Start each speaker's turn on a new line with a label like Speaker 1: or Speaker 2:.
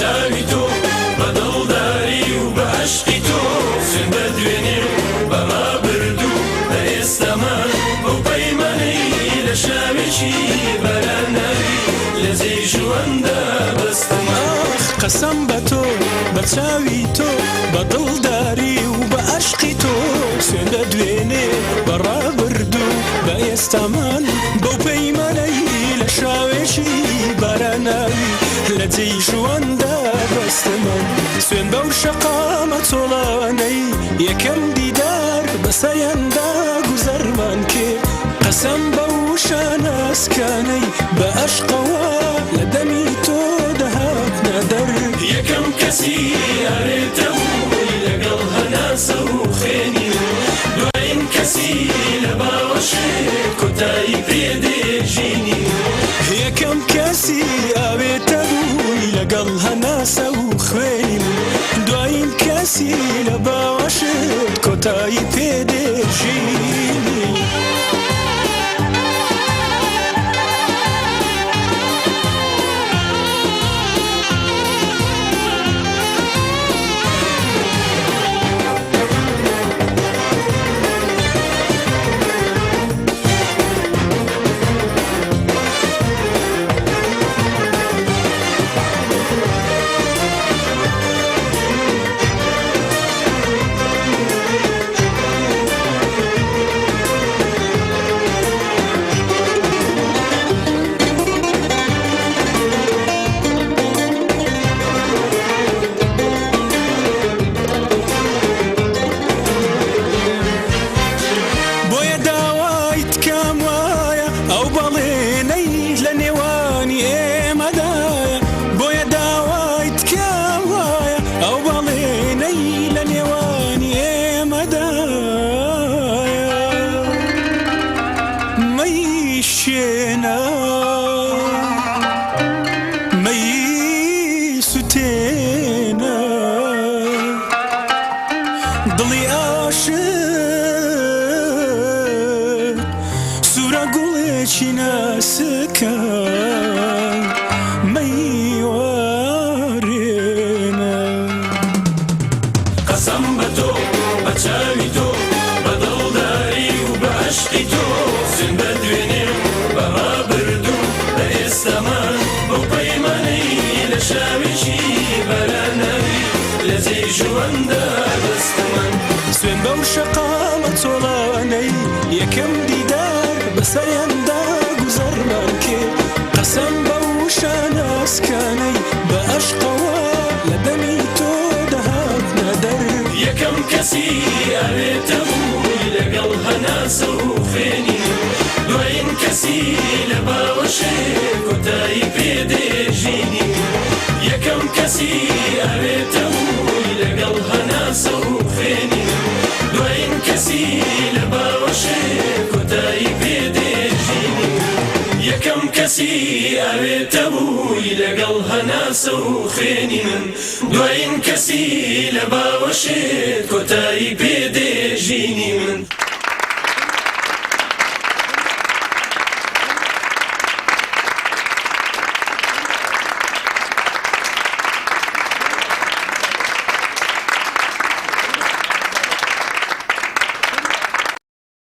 Speaker 1: چاوی تۆ، بە دڵداری و بە عەشقی تۆ، سوێند بە دوێنێ و بە ڕابردوو، بە ئێستامان، بەو پەیمانەی لە شاوێکی باراناوی لە جێی ژواندا بەستمان.
Speaker 2: ئاخ قەسەم بە تۆ، بە چاوی تۆ، بە دڵداری و بە عەشقی تۆ، سوێند بە دوێنێ، بە ڕابردوو، بە ئێستامان، بەو پەیمانەی لە شاوێکی باراناوی لە جێی ژواندا بەستمان. سوێند بەو شەقامە چۆڵانەی یەکەم دیدار بەسەریاندا گوزەرمان کرد، قەسەم بەو وشە ناسکانەی بە ئەشقەوە لە دەمی تۆ دەهاتنە دەر.
Speaker 1: یەکەم کەسی ئاوێتە بووی لەگەڵ هەناسە و خوێنی و دوایین کەسی لە باوەشت کۆتایی پێ دێ ژینی و.
Speaker 2: یەکەم کەسی ئاوێتە بووی لەگەڵ هەناسە و خوێنی و دوایین کەسی لە باوەشت کۆتایی پێ دێ ژینی. بۆیە داوای تکام وایە ئەو بەڵێنەی لە نێوانی ئێمەدایە، بۆیە داوای تکام وایە ئەو بەڵێنەی لە نێوانی ئێمەدایە. مەیشێنە، مەیسوتێنە، دڵی ئاشق سوورە گوڵێکی ناسکە، مەیوارێنە.
Speaker 1: قەسەم بە تۆ، بە چاوی تۆ، بە دڵداری و بە عەشقی تۆ، سوێند بە دوێنێ و بە ڕابردوو، بە ئێستامان، بەو پەیمانەی لە شاوێکی باراناوی لە جێی ژواندا بەستمان.
Speaker 2: سوێند بەو شەقامە چۆڵانەی یەکەم دیدار بەسەریاندا گوزەرمان کرد، قەسەم بەو وشە ناسکانەی بە ئەشقەوە لە دەمی تۆ دەهاتنە دەر.
Speaker 1: یەکەم کەسی ئاوێتە بووی لەگەڵ هەناسە و خوێنی و دوایین کەسی لە باوەشێ کۆتایی پێ دێ ژینی و. یەکەم کەسی ئاوێتە بووی لەگەڵ هەناسە و خوێنی و دوایین کەسی لە باوەشێ کۆتایی پێ دێ ژینی و. یەکەم کەسی ئاوێتە بووی لەگەڵ هەناسە و خوێنی من، دوایین کەسی لە باوەشێت کۆتایی پێ دێ ژینی من.